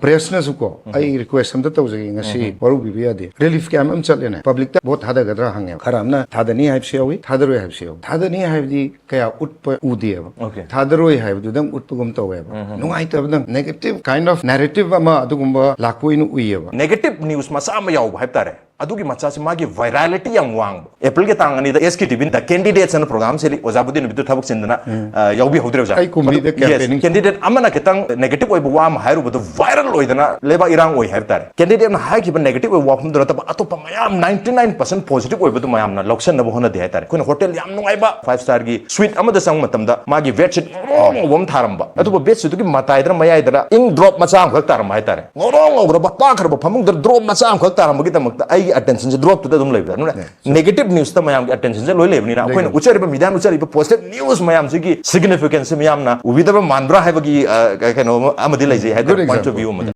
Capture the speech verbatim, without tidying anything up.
ꯄ꯭ꯔꯦꯁꯅꯁꯨ ꯀꯣ, ꯑꯩ ꯔꯤꯀ꯭ꯋꯦꯁ ꯑꯝꯇ ꯇꯧꯖꯒꯦ, ꯉꯁꯤ ꯋꯥꯔꯧꯕꯤꯕ ꯌꯥꯗꯦ꯫ ꯔꯤꯂꯤꯐ ꯀꯦꯝꯞ ꯑꯃ ꯆꯠꯂꯦꯅꯦ, ꯄꯕ꯭ꯂꯤꯛꯇ ꯚꯣꯠ ꯊꯥꯗꯒꯗ꯭ꯔꯥ ꯍꯪꯉꯦꯕ, ꯈꯔ ꯑꯃꯅ ꯊꯥꯗꯅꯤ ꯍꯥꯏꯕꯁꯨ ꯌꯥꯎꯏ, ꯊꯥꯗꯔꯣꯏ ꯍꯥꯏꯕꯁꯨ ꯌꯥꯎꯏ꯫ ꯊꯥꯗꯅꯤ ꯍꯥꯏꯕꯗꯤ ꯀꯌꯥ ꯎꯠꯄ ꯎꯗꯦꯕ꯫ Okay. ꯊꯥꯗꯔꯣꯏ ꯍꯥꯏꯕꯗꯨꯗꯪ ꯎꯠꯄꯒꯨꯝ ꯇꯧꯋꯦꯕ꯫ ꯅꯨꯡꯉꯥꯏꯇꯕꯗꯪ, negative kind of narrative ꯑꯃ ꯑꯗꯨꯒꯨꯝꯕ ꯂꯥꯛꯄ ꯑꯣꯏꯅ ꯎꯏꯌꯦꯕ꯫ Negative news ꯃꯆꯥ ꯑꯃ ꯌꯥꯎꯕ ꯍꯥꯏꯕ ꯇꯥꯔꯦ꯫ ꯑꯗꯨꯒꯤ ꯃꯆꯥꯁꯤ ꯃꯥꯒꯤ ꯚꯥꯏꯔꯦꯂꯤꯇꯤ ꯌꯥꯝ ꯋꯥꯡꯕ꯫ ꯑꯦꯄ꯭ꯔꯤꯜꯒꯤ ꯇꯥꯡ ꯑꯅꯤꯗ ꯑꯦꯁ ꯀꯦ ꯇꯤ ꯚꯤ The Candidates ꯑꯅ ꯄ꯭ꯔꯣꯒ꯭ꯔꯥꯝ ꯁꯤꯜꯂꯤ꯫ ꯑꯣꯖꯥ ꯕꯨꯙꯤꯟ ꯅꯨꯃꯤꯠꯇꯨ ꯊꯕꯛ ꯆꯤꯟꯗꯅ, ꯑ, ꯌꯥꯎꯕꯤꯍꯧꯗ꯭ꯔꯦ ꯑꯣꯖꯥ꯫ ꯑꯩ ꯀꯨꯝꯕꯤꯗ ꯑꯗꯨ, yes, campaigning. Candidate ꯑꯃꯅ ꯈꯤꯇꯪ negative ꯑꯣꯏꯕ ꯋꯥ ꯑꯃ ꯍꯥꯏꯔꯨꯕꯗ viral ꯑꯣꯏꯗꯅ ꯂꯩꯕꯥꯛ ꯏꯔꯥꯡ ꯑꯣꯏ ꯍꯥꯏꯕ ꯇꯥꯔꯦ꯫ Candidate ꯑꯃꯅ ꯍꯥꯏꯈꯤꯕ negative ꯑꯣꯏꯕ ꯋꯥꯐꯝꯗꯨ ꯅꯠꯇꯕ ꯑꯇꯣꯞꯄ ꯃꯌꯥꯝ ninety nine percent positive ꯑꯣꯏꯕꯗꯨ ꯃꯌꯥꯝꯅ ꯂꯧꯁꯟꯅꯕ ꯍꯣꯠꯅꯗꯦ ꯍꯥꯏ ꯇꯥꯔꯦ꯫ ꯑꯩꯈꯣꯏꯅ ꯍꯣꯇꯦꯜ ꯌꯥꯝ ꯅꯨꯡꯉꯥꯏꯕ five star ꯒꯤ suite ꯑꯃꯗ ꯆꯪꯕ ꯃꯇꯝꯗ ꯃꯥꯒꯤ bed sheet ꯉꯧꯔꯣꯛ ꯉꯧꯕ ꯑꯃ ꯊꯥꯔꯝꯕ, ꯑꯗꯨꯕꯨ bed sheet ꯇꯨꯒꯤ ꯃꯇꯥꯏꯗꯔ ꯃꯌꯥꯏꯗꯔ ink drop ꯃꯆꯥ ꯑꯃꯈꯛ ꯇꯥꯔꯝꯕ ꯍꯥꯏ ꯇꯥꯔꯦ꯫ ꯉꯧꯔꯣꯛ ꯉꯧꯈ꯭ꯔꯕ, ꯄꯥꯛꯈ꯭ꯔꯕ ꯐꯃꯨꯡꯗ drop ꯃꯆꯥ ꯑꯃꯈꯛ ꯇꯥꯔꯝꯕꯒꯤꯗꯃꯛꯇ ꯑꯩꯒꯤ attention ꯁꯦ drop ꯇꯨꯗ ꯑꯗꯨꯝ ꯂꯩꯕꯗ꯫ ꯑꯗꯨꯅ negative news ꯇ ꯃꯌꯥꯝꯒꯤ attention ꯁꯦ ꯂꯣꯏ ꯂꯩꯕꯅꯤꯅ, ꯑꯩꯈꯣꯏꯅ ꯎꯠꯆꯔꯤꯕ, media ꯅ ꯎꯠꯆꯔꯤꯕ positive news ꯃꯌꯥꯝꯁꯤꯒꯤ significance ꯁꯦ ꯃꯌꯥꯝꯅ ꯎꯕꯤꯗꯕ ꯃꯥꯟꯕ꯭ꯔꯥ ꯍꯥꯏꯕꯒꯤ, ꯑ, ꯀꯩꯅꯣ ꯑꯃꯗꯤ ꯂꯩꯖꯩ ꯍꯥꯏ ꯇꯥꯔꯦ, Good point of example. view ꯑꯃꯗ꯫